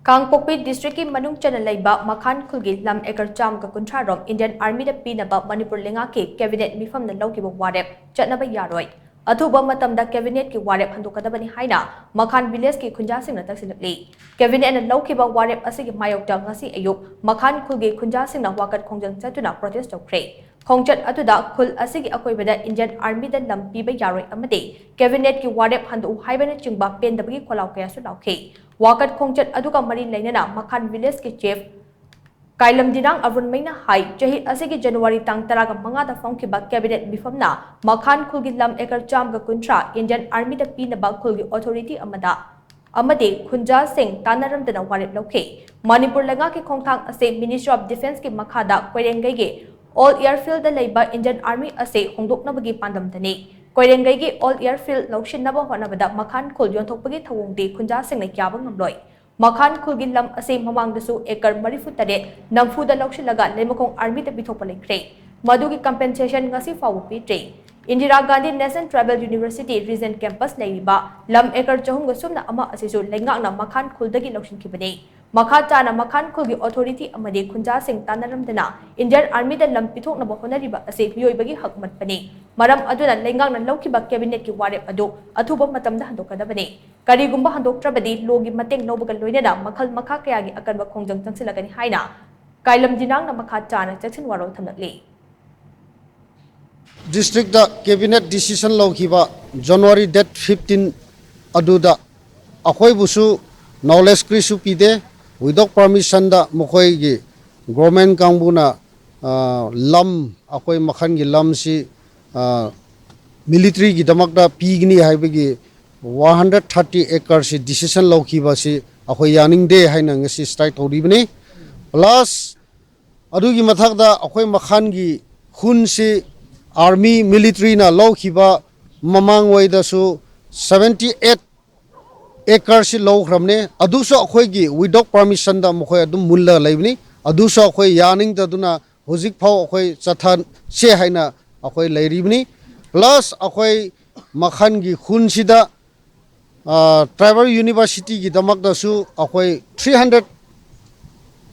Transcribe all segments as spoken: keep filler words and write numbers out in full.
ꯀꯥꯡꯄꯣꯛꯄꯤ ꯗꯤꯁꯇ꯭ꯔꯤꯛꯀꯤ ꯃꯅꯨꯡ ꯆꯟꯅ ꯂꯩꯕ ꯃꯈꯥꯟ ꯈꯨꯜꯒꯤ ꯂꯝ ꯑꯦꯀꯔ ꯆꯥꯝꯃꯒ ꯀꯨꯟꯊ꯭ꯔꯥ ꯔꯣꯝ ꯏꯟꯗꯤꯌꯟ ꯑꯥꯔꯃꯤꯗ ꯄꯤꯅꯕ ꯃꯅꯤꯄꯨꯔ ꯂꯩꯉꯥꯛꯀꯤ ꯀꯦꯕꯤꯅꯦꯠ ꯃꯤꯐꯝꯅ ꯂꯧꯈꯤꯕ ꯋꯥꯔꯦꯞ ꯆꯠꯅꯕ ꯌꯥꯔꯣꯏ꯫ ꯑꯊꯨꯕ ꯃꯇꯝꯗ ꯀꯦꯕꯤꯅꯦꯠꯀꯤ ꯋꯥꯔꯦꯞ ꯍꯟꯗꯣꯛꯀꯗꯕꯅꯤ ꯍꯥꯏꯅ ꯃꯈꯥꯟ ꯚꯤꯂꯦꯖꯀꯤ ꯈꯨꯟꯖꯥꯁꯤꯡꯅ ꯇꯛꯁꯤꯜꯂꯛꯂꯤ꯫ ꯀꯦꯕꯤꯅꯦꯠꯅ ꯂꯧꯈꯤꯕ ꯋꯥꯔꯦꯞ ꯑꯁꯤꯒꯤ ꯃꯥꯌꯣꯛꯇ ꯉꯁꯤ ꯑꯌꯨꯛ ꯃꯈꯥꯟ ꯈꯨꯜꯒꯤ ꯈꯨꯟꯖꯥꯁꯤꯡꯅ ꯋꯥꯀꯠ ꯈꯣꯡꯖꯪ ꯆꯠꯇꯨꯅ ꯄ꯭ꯔꯣꯇꯦꯁ ꯇꯧꯈ꯭ꯔꯦ꯫ ꯈꯣꯡꯆꯠ ꯑꯗꯨꯗ ꯈꯨꯜ ꯑꯁꯤꯒꯤ ꯑꯀꯣꯏꯕꯗ ꯏꯟꯗꯤꯌꯟ ꯑꯥꯔꯃꯤꯗ ꯂꯝ ꯄꯤꯕ ꯌꯥꯔꯣꯏ ꯑꯃꯗꯤ ꯀꯦꯕꯤꯅꯦꯠꯀꯤ ꯋꯥꯔꯦꯞ ꯍꯟꯗꯣꯛꯎ ꯍꯥꯏꯕꯅꯆꯤꯡꯕ ꯄꯦꯟꯗꯕꯒꯤ ꯈꯣꯜꯂꯥꯎ ꯀꯌꯥꯁꯨ ꯂꯥꯎꯈꯤ꯫ ꯋꯥꯀꯠ ꯈꯣꯡꯆꯠ ꯑꯗꯨꯒ ꯃꯔꯤ ꯂꯩꯅꯅ ꯃꯈꯥꯟ ꯚꯤꯂꯦꯖꯀꯤ ꯆꯤꯐ ꯀꯥꯏꯂꯝꯗꯤꯅꯥꯡ ꯑꯔꯨꯟꯃꯩꯅ ꯍꯥꯏ, ꯆꯍꯤ ꯑꯁꯤꯒꯤ ꯖꯅꯋꯥꯔꯤ ꯇꯥꯡ ꯇꯔꯥꯒ ꯃꯉꯥꯗ ꯐꯣꯡꯈꯤꯕ ꯀꯦꯕꯤꯅꯦꯠ ꯃꯤꯐꯝꯅ ꯃꯈꯥꯟ ꯈꯨꯜꯒꯤ ꯂꯝ ꯑꯦꯀꯔ ꯆꯥꯝꯃꯒ ꯀꯨꯟꯊ꯭ꯔꯥ ꯏꯟꯗꯤꯌꯟ ꯑꯥꯔꯃꯤꯗ ꯄꯤꯅꯕ ꯈꯨꯜꯒꯤ ꯑꯣꯊꯣꯔꯤꯇꯤ ꯑꯃꯗ ꯑꯃꯗꯤ ꯈꯨꯟꯖꯥꯁꯤꯡ ꯇꯥꯟꯅꯔꯝꯗꯅ ꯋꯥꯔꯦꯞ ꯂꯧꯈꯤ꯫ ꯃꯅꯤꯄꯨꯔ ꯂꯩꯉꯥꯛꯀꯤ ꯈꯣꯡꯊꯥꯡ ꯑꯁꯤ Ministry of Defenceꯀꯤ ꯃꯈꯥꯗ ꯀꯣꯏꯔꯦꯡꯒꯩꯒꯤ ꯑꯣꯜ ꯑꯦꯌꯔꯐꯤꯜꯗ ꯂꯩꯕ ꯏꯟꯗꯤꯌꯟ ꯑꯥꯔꯃꯤ ꯑꯁꯤ ꯍꯣꯡꯗꯣꯛꯅꯕꯒꯤ ꯄꯥꯟꯗꯝꯗꯅꯤ꯫ ꯀꯣꯏꯔꯦꯡꯒꯩꯒꯤ ꯑꯣꯜ ꯑꯦꯌꯔꯐꯤꯜ ꯂꯧꯁꯤꯟꯅꯕ ꯍꯣꯠꯅꯕꯗ ꯃꯈꯥꯟ ꯈꯨꯜ ꯌꯣꯟꯊꯣꯛꯄꯒꯤ ꯊꯧꯑꯣꯡꯗꯤ ꯈꯨꯟꯖꯥꯁꯤꯡꯅ ꯌꯥꯕ ꯉꯝꯂꯣꯏ꯫ ꯃꯈꯥꯟ ꯈꯨꯜꯒꯤ ꯂꯝ ꯑꯁꯤ ꯃꯃꯥꯡꯗꯁꯨ ꯑꯦꯀꯔ ꯃꯔꯤꯐꯨ ꯇꯔꯦꯠ ꯅꯝꯐꯨꯗ ꯂꯧꯁꯤꯜꯂꯒ ꯂꯩꯃꯈꯣꯡ ꯑꯥꯔꯃꯤꯗ ꯄꯤꯊꯣꯛꯄ ꯂꯩꯈ꯭ꯔꯦ꯫ ꯃꯗꯨꯒꯤ ꯀꯝꯄꯦꯟꯁꯦꯁꯟ ꯉꯁꯤ ꯐꯥꯎꯕ ꯄꯤꯗ꯭ꯔꯤ꯫ Indira Gandhi national tribal university region campus ꯂꯩꯔꯤꯕ ꯂꯝ ꯑꯦꯀꯔ ꯆꯍꯨꯝꯒ ꯁꯨꯞꯅ ꯑꯃ ꯑꯁꯤꯁꯨ ꯂꯩꯉꯥꯛꯅ ꯃꯈꯥꯟ ꯈꯨꯜꯗꯒꯤ ꯂꯧꯁꯤꯟꯈꯤꯕꯅꯤ꯫ ꯃꯈꯥ ꯇꯥꯅ ꯃꯈꯥꯟ ꯈꯨꯜꯒꯤ ꯑꯣꯊꯣꯔꯤꯇꯤ ꯑꯃꯗꯤ ꯈꯨꯟꯖꯥꯁꯤꯡ ꯇꯥꯟꯅꯔꯝꯗꯅ ꯏꯟꯗꯤꯌꯟ ꯑꯥꯔꯃꯤꯗ ꯂꯝ ꯄꯤꯊꯣꯛꯅꯕ ꯍꯣꯠꯅꯔꯤꯕ ꯑꯁꯤ ꯃꯤꯑꯣꯏꯕꯒꯤ ꯍꯛ ꯃꯠꯄꯅꯤ꯫ ꯃꯔꯝ ꯑꯗꯨꯅ ꯂꯩꯉꯥꯛꯅ ꯂꯧꯈꯤꯕ ꯀꯦꯕꯤꯅꯦꯠꯀꯤ ꯋꯥꯔꯦꯞ ꯑꯗꯨ ꯑꯊꯨꯕ ꯃꯇꯝꯗ ꯍꯟꯗꯣꯛꯀꯗꯕꯅꯤ꯫ ꯀꯔꯤꯒꯨꯝꯕ ꯍꯟꯗꯣꯛꯇ꯭ꯔꯕꯗꯤ ꯂꯣꯒꯤ ꯃꯇꯦꯡ ꯂꯧꯕꯒ ꯂꯣꯏꯅꯅ ꯃꯈꯜ ꯃꯈꯥ ꯀꯌꯥꯒꯤ ꯑꯀꯟꯕ ꯈꯣꯡꯖꯪ ꯆꯪꯁꯤꯜꯂꯛꯀꯅꯤ ꯍꯥꯏꯅ ꯀꯥꯏꯂꯝ ꯗꯤꯅꯥꯡꯅ ꯃꯈꯥ ꯇꯥꯅ ꯆꯦꯛꯁꯤꯟ ꯋꯥꯔꯣꯜ ꯊꯝꯂꯛꯂꯤ꯫ ꯗꯤꯁꯇ꯭ꯔꯤꯛꯇ ꯀꯦꯕꯤꯅꯦꯠ ꯗꯤꯁꯤꯁꯟ ꯂꯧꯈꯤꯕ ꯖꯅꯋꯥꯔꯤ ꯗꯦꯠ ꯐꯤꯐꯇꯤꯟ ꯑꯗꯨꯗ ꯑꯩꯈꯣꯏꯕꯨꯁꯨ ꯅꯣꯂꯦꯖ ꯀꯔꯤꯁꯨ ꯄꯤꯗꯦ꯫ Without permissionꯗ ꯃꯈꯣꯏꯒꯤ ꯒꯣꯔꯃꯦꯟ ꯀꯥꯡꯕꯨꯅ ꯂꯝ, ꯑꯩꯈꯣꯏ ꯃꯈꯜꯒꯤ ꯂꯝꯁꯤ ꯃꯤꯂꯤꯇ꯭ꯔꯤꯒꯤꯗꯃꯛꯇ ꯄꯤꯒꯅꯤ ꯍꯥꯏꯕꯒꯤ ꯋꯥꯟ ꯍꯟꯗ꯭ꯔꯦꯠ ꯊꯥꯔꯇꯤ ꯑꯦꯀꯔꯁꯤ ꯗꯤꯁꯤꯁꯟ ꯂꯧꯈꯤꯕꯁꯤ ꯑꯩꯈꯣꯏ ꯌꯥꯅꯤꯡꯗꯦ ꯍꯥꯏꯅ ꯉꯁꯤ ꯁ꯭ꯇ꯭ꯔꯥꯏꯛ ꯇꯧꯔꯤꯕꯅꯤ꯫ ꯄ꯭ꯂꯁ ꯑꯗꯨꯒꯤ ꯃꯊꯛꯇ ꯑꯩꯈꯣꯏ ꯃꯈꯥꯟꯒꯤ ꯈꯨꯟꯁꯤ ꯑꯥꯔꯃꯤ ꯃꯤꯂꯤꯇ꯭ꯔꯤꯅ ꯂꯧꯈꯤꯕ ꯃꯃꯥꯡꯉꯩꯗꯁꯨ ꯁꯕꯦꯟꯇꯤ ꯑꯦꯠ ꯑꯦꯀꯔꯁꯤ ꯂꯧꯈ꯭ꯔꯕꯅꯦ꯫ ꯑꯗꯨꯁꯨ ꯑꯩꯈꯣꯏꯒꯤ without permissionꯗ ꯃꯈꯣꯏ ꯑꯗꯨꯝ ꯃꯨꯜꯂꯒ ꯂꯩꯕꯅꯤ꯫ ꯑꯗꯨꯁꯨ ꯑꯩꯈꯣꯏ ꯌꯥꯅꯤꯡꯗꯗꯨꯅ ꯍꯧꯖꯤꯛꯐꯥꯎ ꯑꯩꯈꯣꯏ ꯆꯠꯊꯁꯦ ꯍꯥꯏꯅ ꯑꯩꯈꯣꯏ ꯂꯩꯔꯤꯕꯅꯤ꯫ ꯄ꯭ꯂꯁ ꯑꯩꯈꯣꯏ ꯃꯈꯜꯒꯤ ꯈꯨꯟꯁꯤꯗ ꯇ꯭ꯔꯥꯏꯕꯦꯜ ꯌꯨꯅꯤꯚꯔꯁꯤꯇꯤꯒꯤꯗꯃꯛꯇꯁꯨ ꯑꯩꯈꯣꯏ ꯊ꯭ꯔꯤ ꯍꯟꯗ꯭ꯔꯦꯠ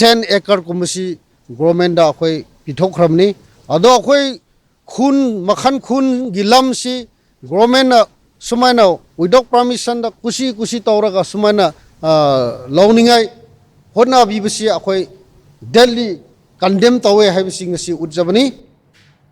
ꯇꯦꯟ ꯑꯦꯀꯔꯒꯨꯝꯕꯁꯤ ꯒꯣꯔꯃꯦꯟꯗ ꯑꯩꯈꯣꯏ ꯄꯤꯊꯣꯛꯈ꯭ꯔꯕꯅꯤ꯫ ꯑꯗꯣ ꯑꯩꯈꯣꯏ ꯈꯨꯟ, ꯃꯈꯜ ꯈꯨꯟꯒꯤ ꯂꯝꯁꯤ ꯒꯣꯔꯃꯦꯟꯅ ꯁꯨꯃꯥꯏꯅ without permission ꯗ ꯀꯨꯁꯤ ꯀꯨꯁꯤ ꯇꯧꯔꯒ ꯁꯨꯃꯥꯏꯅ ꯂꯧꯅꯤꯡꯉꯥꯏ ꯍꯣꯠꯅꯕꯤꯕꯁꯤ ꯑꯩꯈꯣꯏ deeply condemn ꯇꯧꯋꯦ ꯍꯥꯏꯕꯁꯤ ꯉꯁꯤ ꯎꯠꯆꯕꯅꯤ꯫